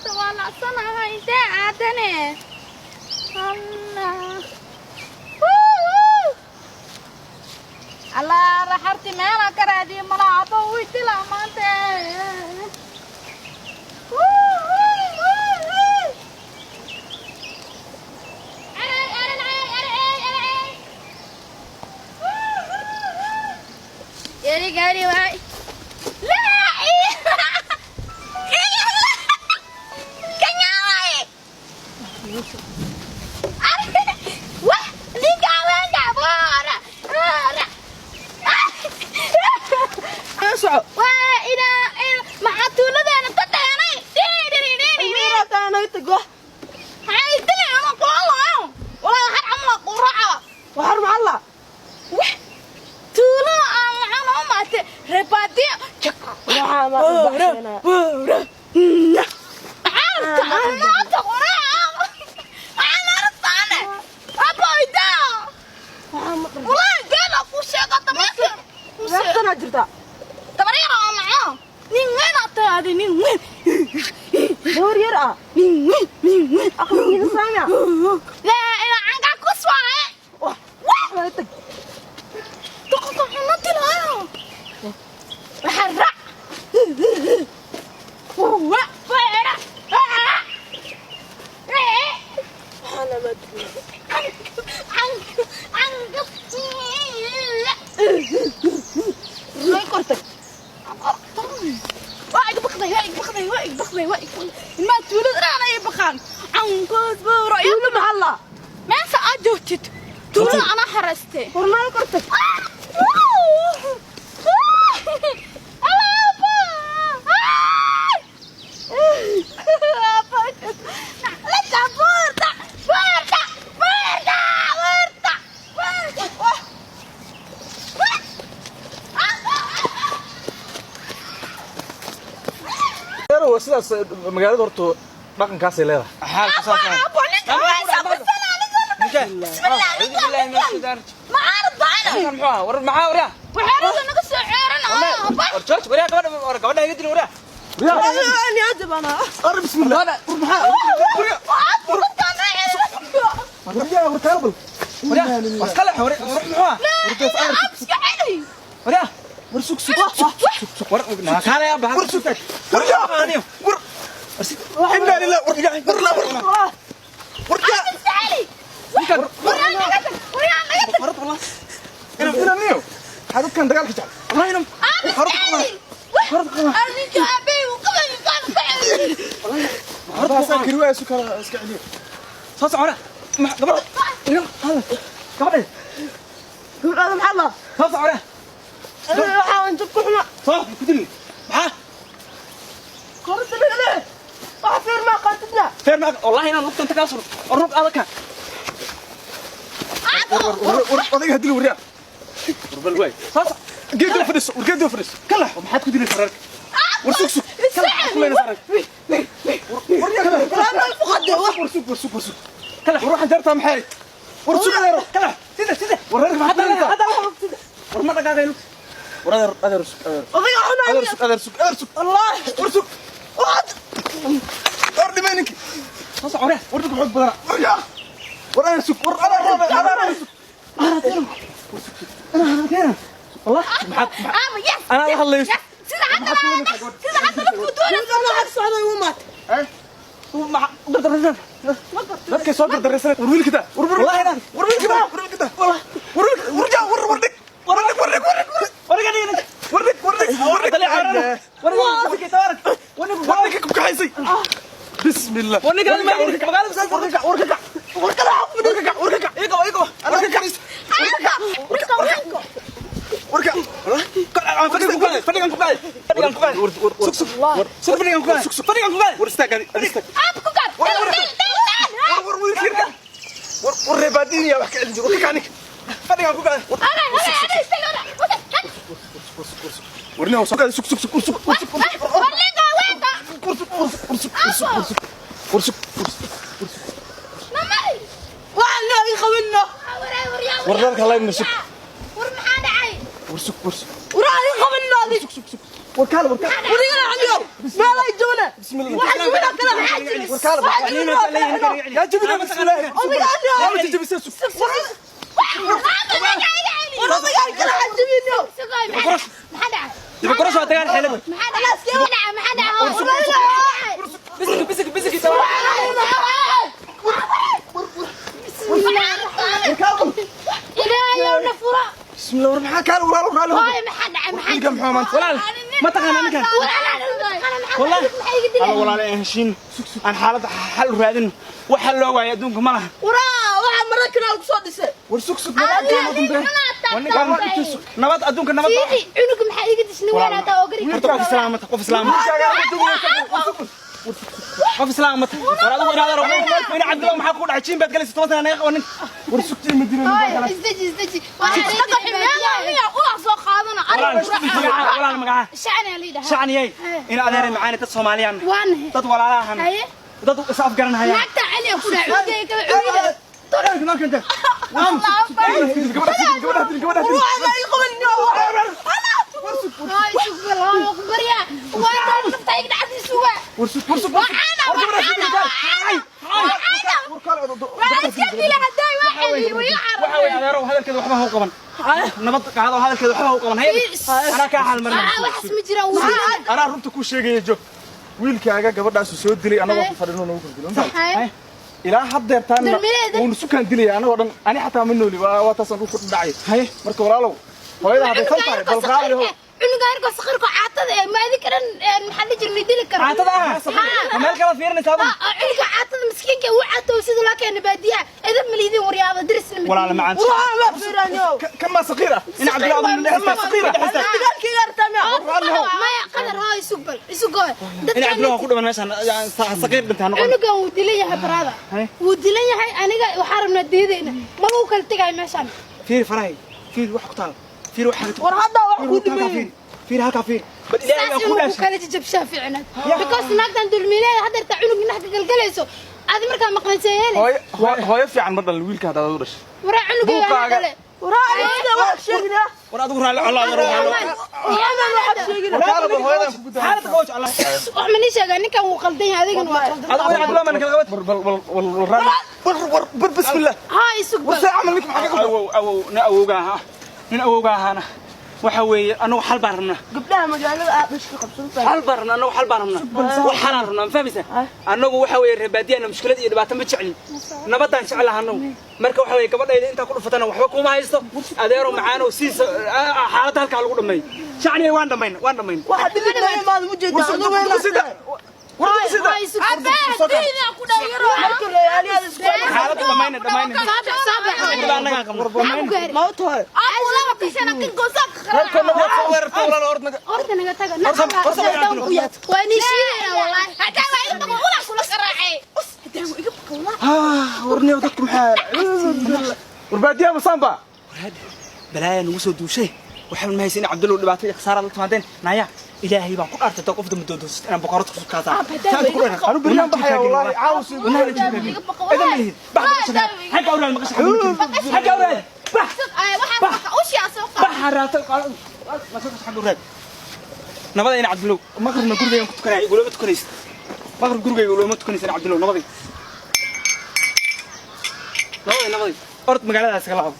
Maanta waa lacsanahay, intee aadane? Allah. Allah, raxarti meelaan ka raadiye malaha. Abba wii dilaa maanta. Gari gari waay. La Kanya waay. Wah, ninka wenga bora. Bora. Soco. Waa ina maxaa tuuladeena ka keenay? Miiraataanay tag wax. Maxay dilay ama qoolayo? Walaa har amla quraca. Waxar maxaa la Wah. Tuulo aan waxaan u maatay rebaadiyo. Waxaa ma baxsana. Maanta quraca. Waxaan aragtaane. Aboyda. Waxaa ma Walaa geela ku sheego tamarka. Meeqsanaa jirta? Tabaryar oo macaan. Nin weyn aad tahay adi, nin weyn. Gabar yar ah. Nin weyn, nin weyn. Aqligiisa saamia. Laa ilaa canka ku swaaye. Wax tag. Duqoka xuno tilaayo. Waxaa raac. Wa feera. Waxaana ma Canka canka. Way kortag. Waa iga baqday, waa iga baqday, waa iga baqday, waa iga baqday. Ilmaha tuulada dhan ay baqaan. Cankoos buura. Tuulo maxaa la Meesha aad joogtid. Tuulada anaa xaraystay. Hormaal kortag. Waa sidaas magaalada horta dhaqankaasay leedahay. Xaalka saas ah. Ninkan muxuu ahaa? War maxaa waryaa? War George, waryaa gabadha, war gabadha iga dilin waryaa. Ani ajab ana. Ar bismillah. War maxaa? Waryaa, war kaalbal. Waryaa, war iska leex, war war muxuu ahaa? Waryaa, War sug sug. war naa kaalaya baxa. War sug. Waryaa. War. Inna lillahi war war la war. War yaa. Ninkan war wallah. Inna inna niyo. Xadadkan dagaalka jecel. Wallahi inam. Waxaa kiri waa isu kala iska celiyo. Soo socona. Gabadha. Inam, hada. Gabadha. Gabadhaada maxaa la Soo socona. Waxaa inta ku xuma. Soo ku dilin. Maxaa? Korta lele. Wax feer ma qaatidna. Feer ma wallahi inaan lugta inta kaa suro. War rug adag ka. War war war odayga hadii waryaa. War bal waay. Soo soc. Geedo fadhiso, war geedo fadhiso. Kala. Maxaad ku dilay sararka? War sug sug. Kala kulayna sararka. War yaa. Walaal fuqade wax. War sug, war sug, war sug. Kala. War waxaan jartaa maxay? War sug adeero. Kala. Sida sida. War reerka maxaad Hadda dilaysaa? hadda wax. War ma dhaqaaqay lugta. War adeer adeer sug adeer. Odayga xuna. Adeer sug, adeer sug, adeer sug. Wallahi. War sug. War dhimay ninkii. Soo socona. War dhulka xoog badanaa. War yaa. War adeer sug. War adeer adeer adeer sug. والله maxaad anaa la hadlayso. Gabadha xag socday wuu maat. Eh? Dadkay soo gardaraysan. War wiilka daa. War war. Wallahi inaan War wiilka daa. War wiilka daa. War wiilka. War jaa. War war dhig. War dhig. War dhig. War dhig. War dhig. War dhig. War dhig. War dhig. War dhig. Ku kaxaysay. Bismillah. War ninka magaalada War ka war ka war ka war ka war ka igo igo war ka war ka fadhigan ku qaad, fadhigan ku qaad, war sug sug war sug fadhigan ku qaad, sug sug fadhigan ku qaad. War istaag adi istaag. War war war war wiilka yarka. War war reebaadiin yaa wax ka celin jir. War ka kac ninka. Fadhigan ku qaad. War nin soo sug sug sug sug war sug war sug war sug war sug war sug war sug. Waxaan loo ii qabinno. War dharka layn sug. War sug war sug. Waraa ii qabinno adi. Sug sug. War kaal war kaal. Warigana caliyo. Meel ay joogna. Bismillah. Waxa jooga kala. celi. Warkaala yaa jabina bismillaah. Yaa jabisay sug. Dib korosho waa dagaal xeelad. Bisig bisig bisig tawa. Bismillaah, war maxaa kaala walaalo walaalo. Ninka muxuu maanta? Walaal, ma taqaanaa ninkan? Wallahi alla walaal aan heshiin, aan xaaladda xal u raadin. Waxa loo waayay adduunka ma laha. War sug sug nabad Nabad adduunka nabad. Horta qof islaam ma qof islaam qof islaam ma war adigu inaad arag ina Cabdullah maxaa ku dhacay? Jiin baad galaysa 10 sana naga qabanin. War sugtii ma dilin. Walaal magaca, walaal magaca. Shacniyey in adeeray macaani dad Soomaaliyaan dad walaalahan dad is afgaranhaya. Gabadha gabadha. War sug war sug war Waxa weeye adeerow hadalkeeda waxba ha u qaban, nabad qaado, hadalkeeda waxba ha u qaban. Hay, anaa kaa xal marin. Anaa runta ku sheegaya, joog. Wiilkaaga gabadhaasu soo dilay anagoo ku fadhino nagu kordilo ilaa haddeertaan wuuna sukaan dilaya anagoo dhan. Ani xataa ma nooli, waa taasaan dhulku dhacay. Haye. Marka walaalow, hooyada hadday tan tahay bal raalli ho. Caatada ah ma meel kala fiirinaysaa adigu? Walaal macaan. Kan maa saqiir ah? Ina Cabdullah adigu Kan maa saqiir ah? Ina Cabdullah ku dhaman meeshan saqiir dhinta noqon. Cunugan wuu dilan yahay baraada, wuu dilan yahay. Aniga waxaa rabnaa diidayna ma lagu kala tegayo meeshaan. Fiir farahay, fiir wax ku taal, fiir wax. War hadda wax ku dhimay. Fiir halkaa, fiir bal Ilaahay saas baan ku inuu ku dhaashay. Kala jajabshaa fiicnaad because naagtan dulmiileeda hadda cunug naxka galgalayso aad markaa maqlansee yeelaysa. Hooyo hooyo fiican ma dhalin wiilka haddaad u dhashay. Waraa cunugayga anaa Buuqaaga. dhale. War adigu raalli colaad Warkaala bal hooyadan ku gudaa. Xaalad qabooj Allah. Wax ma nii sheegaa? Ninkan wuu qaldan yahay, adigana waa qaldan. Adigu ina Cabdullah ma kala qabad. War bal bal bal raalli war war bar bismillaah. Haa, isug War bal. see camal ninka maxaa ka Awow awow, nin awowga ahaa, nin awowga ahaana waxa weeye anagu xal baan rabnaa. Gabdhaha magaalada aad dhashka qabsantahay. Xal baan rabnaa, anagu xal baan rabnaa, wax xalaan rabnaa, ma fahmaysaa? Annagu waxa weeye reer baadiyana mushkilad iyo dhibaato ma jeclin, nabadaan jeclaha annagu. Marka waxa weeye gabadhayda intaa ku dhufatana waxba kuma haysto. Adeero macaanow siisa xaaladda halkaa lagu dhammeeyo. Shacniga waan dhammayn, waan dhammayn. Waxa dhibid ma imaado ma jeedaa adoo weyn. Haa, isug. Marka reeyaaliyaada isku Xaaladda dhammayna dhammayna. Saabax saabax. Cidda annagaa qabno. Maxaa ku gaaray? Ma u tahay? Reerkoodna waad soo weerartay walaalo, ordnaga. Horta naga taga. Waa nii shiidayna wallaahi. Warniyow dadku maxaa war baadiyaha masaanba. Balaaya nagu soo duushay, waxaan ma haysan in Cabdullow dhibaato iyo khasaaraad la timaadeen. Naya, Ilaahay baan ku dhaartay qof dambe doodoosid inaan boqorad ku kaasaa. Anu beriyaan baxaya wallaahi caawis. Idan ma lihid bax xagga awraad maqasha xagga awraad bax bax haraata xagga awraad nabada. Ina Cabdullow maqribna gurigaygan ku tukanaya, igulama tukanaysid maqrib gurigayga ulama tukanaysid. Ina Cabdullow nabaday nabaday nabaday, orod magaaladaas kala qabo.